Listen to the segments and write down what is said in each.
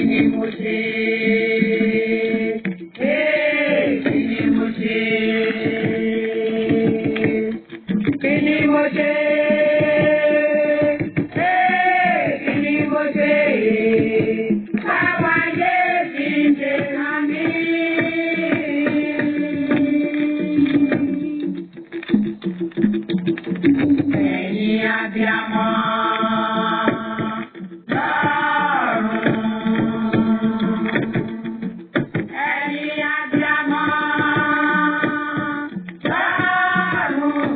ni mo ṣe? Ee, kí ni mo ṣe? Kí ni mo ṣe? Ee, kí ni mo ṣe? Báwa yé fi ṣe hàn mí. Ẹ̀yin abiyamọ lọ́run. Ẹ̀yin abiyamọ lọ́run.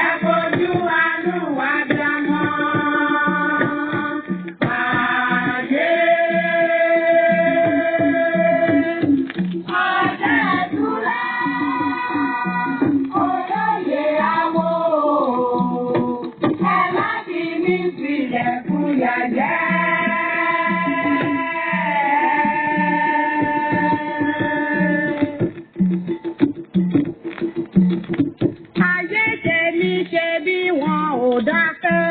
Ẹ fojú àánú abiyamọ ayé. Ọjọ́ ìtura olóyè àwọ̀ ẹ má fi mí sílẹ̀ fún yàjẹ́. Ayé ṣe mí ṣe bí wọn ò dákẹ́.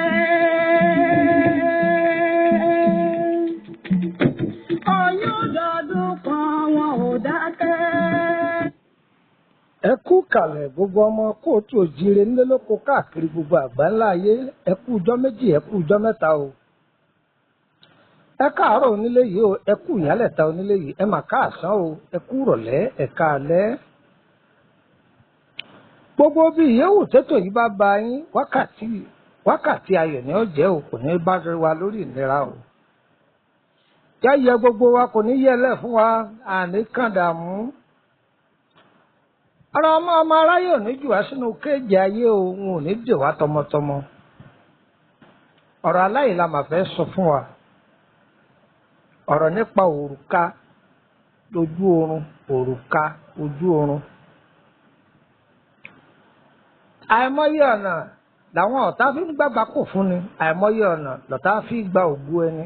Oyún dọdún kan wọn ò dákẹ́. Ẹ kú kàlẹ̀, gbogbo ọmọ kóòtù òjíire nílé lóko káàkiri gbogbo àgbáńlá ayé. Ẹ kú ọjọ́ 2, ẹ kú ọjọ́ 3 o. Ẹ káàárọ̀ onílé yìí o, ẹ kú ìyálẹ̀ta onílé yìí, ẹ mà káàsán o, ẹ kú rọ̀lẹ́, ẹ káalẹ́. Gbogbo bí ìyẹ́wò tẹ́tò yìí bá ba yín, wákàtí wákàtí ayọ̀ ni ó jẹ́ o, kò ní bá wa lórí ìnira o. Yáyẹ gbogbo wa kò ní yẹlẹ̀ fún wa, àní kàn dààmú. Ara ọmọ ọmọ aráyé ò ní jù wá sínú kéèjì ayé o, wọn ò ní dè wá tọmọtọmọ. Ọ̀rọ̀ aláìla mà fẹ́ sọ fún wa. Ọ̀rọ̀ nípa òrùka lójú oorun, òrùka ojú oorun. Àìmọye ọ̀nà làwọn ọ̀tá fi ń gbàgbà kò fún ni, àìmọye ọ̀nà lọ̀tá fi gba ògo ẹni.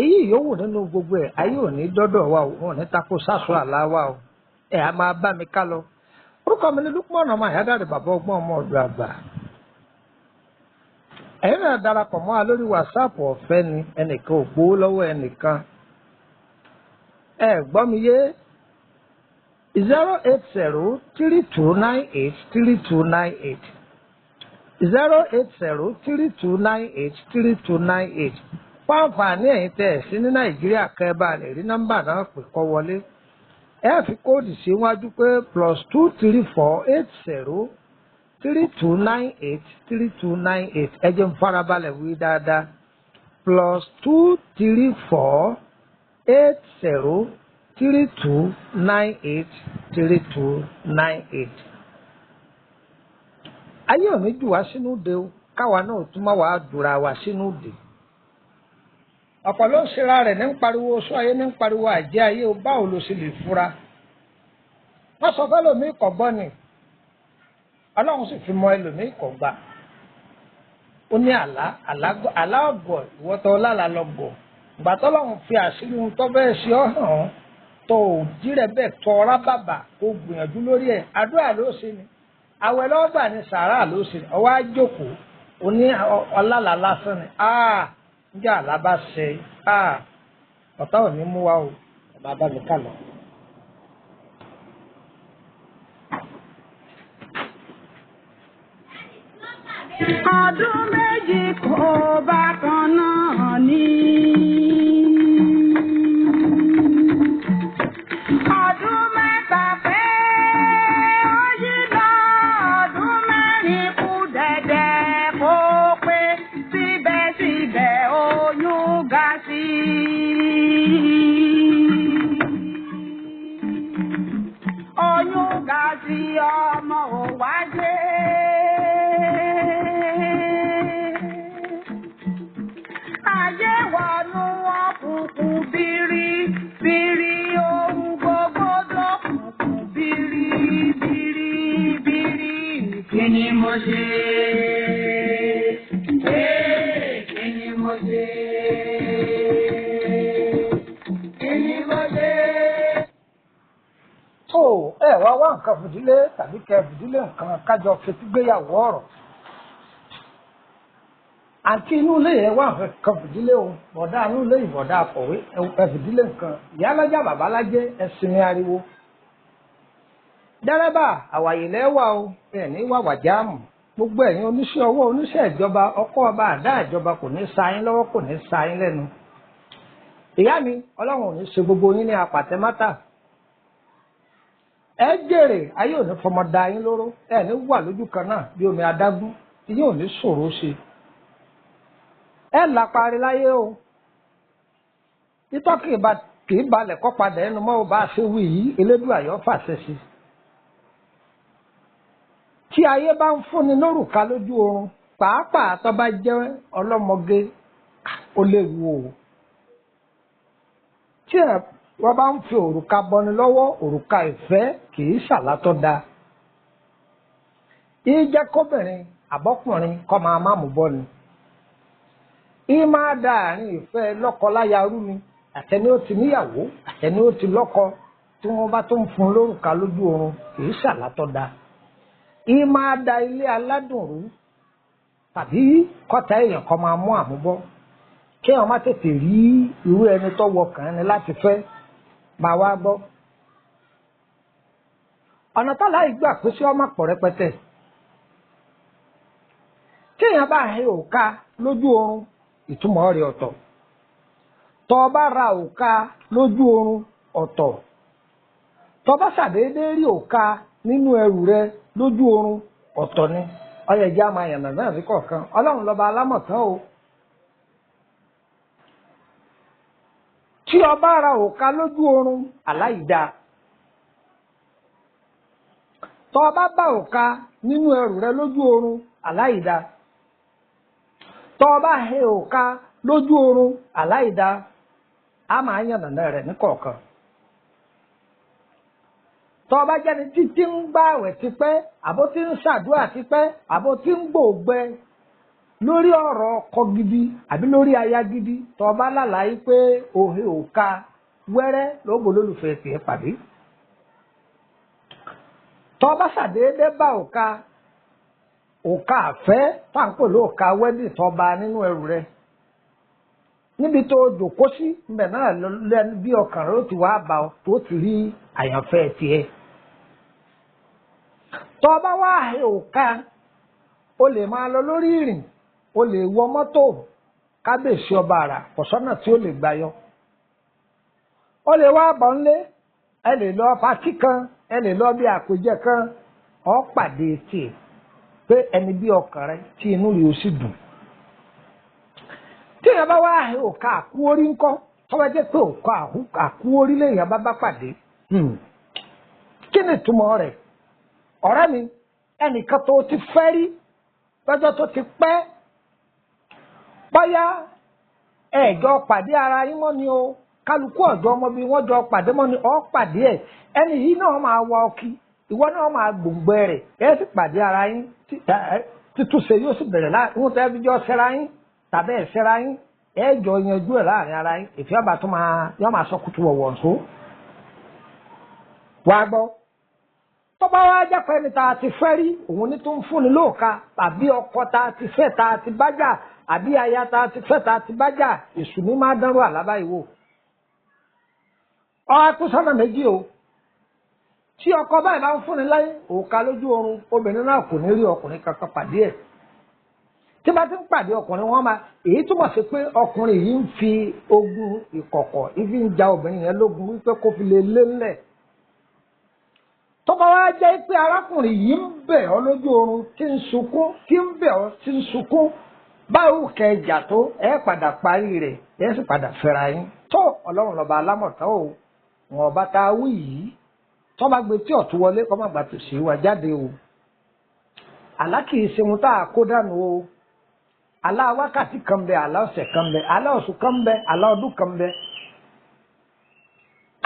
Èyí yòówù nínú gbogbo ẹ̀, ayé ò ní dọ́dọ̀ wa o, wọn ò ní tako sásọ àlá wa o. Ẹ á máa bá mi ká lọ. Orúkọ mi ni Lukman ọmọ Àyádáre, bàbá ọgbọ́n, ọmọ ọ̀dọ̀ àgbà. Ẹ̀yin náà darapọ̀ mọ́ wa lórí WhatsApp, ọ̀fẹ́ ni, ẹnìkan ò gbowó lọ́wọ́ ẹnìkan. Ẹ gbọ́ mi yé: 08032983298, 08032983298. Fún àǹfààní ẹ̀yin tẹ́ ẹ̀ sí ní Nàìjíríà, kẹ́ ẹ bá lè rí nọ́mbà náà pè kọ́ wọlé, ẹ fi kóòdù síwájú pé +2348032983298. Ẹ jẹ́ n farabalẹ̀ wí dáadáa: +2348032983298. Ayé ò ní jù wá sínú de o, káwa náà tún má wàá dùra wá sínú de. Ọ̀pọ̀ ló ń ṣera rẹ̀ ní ń pariwo oṣù ayé, ní ń pariwo àjẹ́ ayé o. Báwo ló ṣe lè fura? Wọ́n sọ fẹ́ lómi kọ̀ gbọ́ ni, Ọlọ́run sì fi mọ ẹlòmíì kọ̀ gbà. Ó ní àlá àlá ọ̀gọ̀, ìwọ́tọ̀ ọlálà lọ gọ̀. Ìgbà tọ́lọ́run fi àṣírí ohun tó bẹ́ẹ̀ ṣe ọ́ hàn án, tó ò jí rẹ̀ bẹ́ẹ̀ tọ́ ọ̀rá bàbà kó gbìyànjú lórí ẹ̀. Àdúrà ló ṣe ni, àwẹ̀ lọ́gbà ni, sàárà ló ṣe ni. Ọwọ́ á jókòó, ó ní ọlálà lásán ni. Njẹ́ àlá bá ṣe, ọ̀tá ò ní mú wa o. Ọba bá mi kà lọ. Ọdún 2 kò bá kan náà ní. Ọdún 3 pé ó yí lọ, ọdún 4 kù dẹ̀dẹ̀ kó pé, síbẹ̀síbẹ̀ oyún ga sí i. Oyún ga sí, ọmọ ò wáyé. Ayé wọnú òkùnkùn bírí bírí, ohun gbogbo dókùnkùn bírí bírí bírí. Kí ni mo ṣe? Ee, kí ni mo ṣe? Kí ni mo ṣe? Tó ẹ wá wá nǹkan fìdílé tàbí kẹ fìdílé nǹkan, kájọ fetígbéyàwó ọ̀rọ̀. Àti inú ilé yẹn wà kan fìdílé o, bọ̀dá inú ilé ìbọ̀dá akọ̀wé ẹ fìdílé nǹkan, ìyálájà bàbálájẹ́ ẹ sinmi ariwo. Dẹ́rẹ́bà àwàyè lẹ́wà o, ẹ̀ ní wàwà jáàmù. Gbogbo ẹ̀yin oníṣẹ́ ọwọ́ oníṣẹ́ ìjọba ọkọ́ ọba àdá ìjọba kò ní sa yín lọ́wọ́ kò ní sa yín lẹ́nu. Ìyá mi, Ọlọ́run ò ní ṣe gbogbo yín ní apàtẹ́mátà. Ẹ jèrè, ayé ò ní fọmọ da yín lóró, ẹ ní wà lójú kan náà bí omi adágún, tí yóò ní ṣòro ṣe. Ẹ làparí láyé o. Títọ́ kì í balẹ̀ kọ́ padà ẹnu mọ́ o bá a ṣe wí yìí, Elédùà yóò fàṣẹ sí. Tí ayé bá ń fúnni lórùka lójú oorun, pàápàá tó bá jẹ́ ọlọ́mọge, ó léwu o. Tí wọ́n bá ń fi òrùka bọni lọ́wọ́, òrùka ìfẹ́ kì í ṣàlátọ́ da. Í jẹ́ kóbìnrin àbọ́kùnrin kọ́ máa má mú bọ́ni. Í máa da àárín ìfẹ́ lọ́kọ-láya rú ni, àtẹni ó ti níyàwó, àtẹni ó ti lọ́kọ, tí wọ́n bá tó ń fún lórùka lójú oorun kì í ṣàlátọ́ da. Í máa da ilé aládùn rú tàbí kọ́ta èèyàn kan máa mú àmúbọ́. Kí èèyàn má tètè rí irú ẹni tó wọkàn ẹni láti fẹ́ máa wá gbọ́. Ọ̀nà tálá ìgbà pín sí ọmọ pọ̀ rẹpẹtẹ. Tí èèyàn bá he òka lójú oorun, ìtumọ̀ rẹ̀ ọ̀tọ̀. Tọ́ ọ bá ra òka lójú oorun ọ̀tọ̀. Tọ́ bá ṣàdédé rí òka nínú ẹrù rẹ lójú oorun ọ̀tọ̀ ni. Ọyẹ ìjà máa yànnà náà sí kọ̀ọ̀kan. Ọlọ́run lọ́ba alámọ̀tán o. Tí o bá ra òka lójú oorun, aláìda. Tọ́ ọ bá bá òka nínú ẹrù rẹ lójú oorun, aláìda. Tọ́ ọ bá he òka lójú oorun, aláìda. A máa yànnà rẹ̀ ní kọ̀ọ̀kan. Tọ́ ọ bá jẹ́ni títí ń gbààwẹ̀ tipẹ́, àbó tí ń ṣàdúrà tipẹ́, àbó tí ń gbòògbẹ lórí ọ̀rọ̀ ọkọ gidi àbí lórí aya gidi, tọ́ ọ bá lálàá yìí pé òhe òka wẹ́rẹ́ lóbo lólùfẹ́ tiẹ̀ pàdé. Tọ́ ọ bá ṣàdédé bá òka òka àfẹ́ táǹpẹ̀ lóòka wẹ́dì tọ́ ba nínú ẹrù rẹ. Níbi tó o jòkó sí, ibẹ̀ náà lẹ́nu bí ọkàn rẹ ó ti wá bá ọ tó ti rí àyànfẹ́ tiẹ̀. Tọ́ ọ bá wá òka, o lè máa lọ lórí ìrìn, o lè wọ mọ́tò kábíyèsí ọba àrà kò sọ́nà tí ó lè gbà yọ. O lè wá bọ̀ ńlé, ẹ lè lọ patí kan, ẹ lè lọ bí àpèjẹ kan, ọ pàdé tiẹ̀ pé ẹni bí ọkàn rẹ tí inú rẹ ó sì dùn. Tí èèyàn bá wá òka àkúórí ńkọ́, tó bá jẹ́ pé òka àkúórí lèèyàn bá bá pàdé, kí ni ìtumọ̀ rẹ̀? Ọ̀rẹ́ mi, ẹnìkan tó ti fẹ́ rí lọ́jọ́ tó ti pẹ́, bóyá ẹ̀jọ́ pàdé ara yín mọ́ ni o, kálukú ọ̀jọ́ ọmọ bíi wọ́n jọ pàdé mọ́ ni ọ́ pàdé ẹ̀, ẹni yìí náà máa wá ọkì, ìwọ náà máa gbòǹgbẹ rẹ̀, ẹ sì pàdé ara yín, títúnṣe yóò sì bẹ̀rẹ̀ láàrin wọn tẹ́ fi jọ ṣẹra yín tàbí ẹ̀ ṣẹra yín, ẹ jọ yanjú ẹ̀ láàrin ara yín, ìfẹ́ ọba tó máa yọ máa sọ kutu wọ̀wọ̀ nsó. Wàá gbọ́, tọ́ba wa jápẹ́ ni tá a ti fẹ́ rí òun ní tó ń fúnni lóòka tàbí ọkọ tá a ti fẹ́ tá a ti bájà àbí aya tá a ti fẹ́ tá a ti bájà, èṣù ní máa dánrò àlábá ìwò. Ọ akú sọ́nà méjì o. Tí ọkọ báyìí bá ń fúnni láyé òòka lójú oorun, obìnrin náà kò ní rí ọkùnrin kankan pàdé ẹ̀. Tí bá ti ń pàdé ọkùnrin wọn máa èyí túmọ̀ sí pé ọkùnrin yìí ń fi ogun ìkọ̀kọ̀ ìfi ń ja obìnrin yẹn lógun wípé kó fi lè lé ńlẹ̀. Tọ́ba wa jẹ́ pé arákùnrin yìí ń bẹ̀ ọ́ lójú oorun tí ń sunkún, tí ń bẹ̀ ọ́ tí ń sunkún, báwo kẹ ìjà tó ẹ padà parí rẹ̀ ẹ sì padà fẹ́ra yín. Tó Ọlọ́run lọ́ba alámọ̀tán o, wọn ọba tá a wí yìí, tọ́ba gbé tí ọ̀tún wọlé kọ́ má gbà tòsí wa jáde o. Àlá kìí ṣe ohun tá a kó dànù o. Àlá wákàtí kan bẹ, àlá ọ̀sẹ̀ kan bẹ, àlá oṣù kan bẹ, àlá ọdún kan bẹ,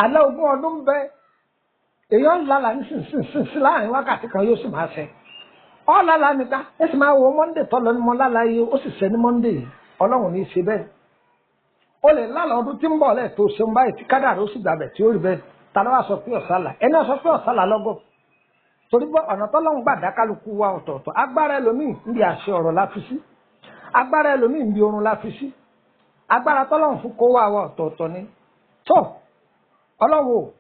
àlá ogún ọdún bẹ. Èèyàn ńlá là ń sìn sìn sìn sí láàrin wákàtí kan yóò sì máa ṣẹ. Ọ lálàá níta, ẹ sì máa wo Monday tọ́lọ ní mo lálàá yìí, ó sì ṣẹ ní Monday yìí. Ọlọ́run ní í ṣe bẹ́ẹ̀. O lè lálàá ọdún tí ń bọ̀ lẹ́ẹ̀ tó ṣeun báyìí tí kádàrá ó sì gbàbẹ̀ tí ó rí bẹ́ẹ̀. Ta ló wá sọ pé ọ̀sálà? Ẹni ó sọ pé ọ̀sálà lọ́gọ̀. Torí bọ́ ọ̀nà tọ́lọ́run gbà dá kálukú wa ọ̀tọ̀ọ̀tọ̀. Agbára ẹlòmíì ń bí àṣẹ ọ̀rọ̀ la fi sí. Agbára ẹlòmíì ń bi oorun la fi sí. Agbára tọ́lọ́run fún kó wá wa ọ̀tọ̀ọ̀tọ̀ ni. Tó Ọlọ́run o,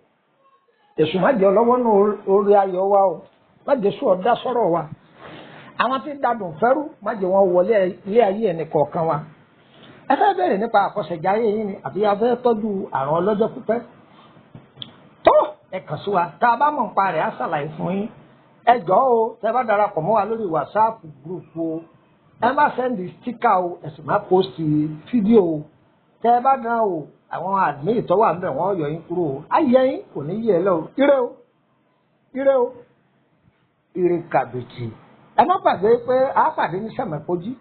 èṣù má jẹ́ ọlọ́wọ́ nù orí ayọ̀ wa o, má jẹ́ sùn ọ̀dá sọ̀rọ̀ wa. Àwọn tí ń dadùn fẹ́rú má jẹ́ wọn wọlé ilé ayé ẹnì kọ̀ọ̀kan wa. Ẹ fẹ́ bẹ̀rẹ̀ nípa àkọsẹ̀jáyé yín ni àbí a fẹ́ tọ́jú àrùn ọlọ́jọ́ pípẹ́. Tó ẹ kàn sí wa, tá a bá mọ̀ nípa rẹ̀ á ṣàlàyé fún yín. Ẹ jọ̀ọ́ o, tẹ bá darapọ̀ mọ́ wa lórí WhatsApp group o, ẹ má sẹ́ndì stíkà o, ẹ sì má pósìtì fídíò o. Tẹ bá dán o, àwọn àdmí tó wà ńbẹ̀ wọ́n yọ yín kúrò o. Ayé yín kò ní yẹ lọ o. Ire o, ire o, ire kàbìtì. Ẹ má gbàgbé pé a pàdé ní Sàmẹ̀pọ̀jì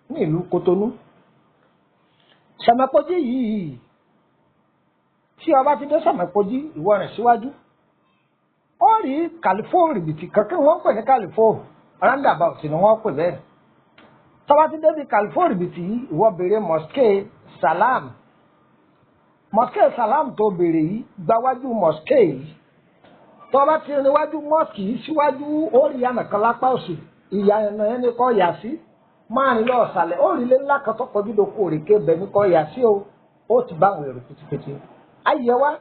ní ìlú Kotonu. Sàmẹ̀pọ̀jì yìí, tí ọba ti dé Sàmẹ̀pọ̀jì, ìwọ rẹ̀ síwájú. Ó rí kàlífò rìbìtì kankan wọ́n pè ní kàlífò, roundabout ni wọ́n pè bẹ́ẹ̀. Tọ́ba ti débi kàlífò rìbìtì yìí, ìwọ béèrè mosque Salam. Mosque Salam tó béèrè yìí, gbáwájú mosque yìí. Tọ́ba ti níwájú mosque yìí síwájú, ó rí ìyànà kan lápá òsì, ìyànà yẹn ni kò yà sí. Máa rìn lọ ọ̀sàlẹ̀, ó rí ilé ńlá kan tó kọjú lóko òrèké bẹ̀ ní kò yà sí o. Ó ti bá àwọn èrò pétépété. Ayé wa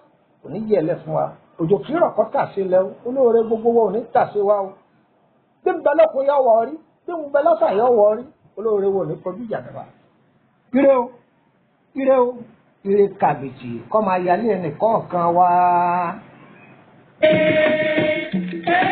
kò ní yẹ ẹlẹ́ fún wa. Òjò kì í rọ̀ kọ́ tà sí ilẹ̀ o. Olóore gbogbo wa ò ní tà sí wa o. Bí ń bẹ lókun yọ wọ rí, bí ń bẹ lọ́sà yọ wọ rí, olóore wo ò ní kọjú ìjà nípa. Ire o, ire o, ire kàbìtì kọ́ máa yálé ẹnì kọ̀ọ̀kan wa. Ee.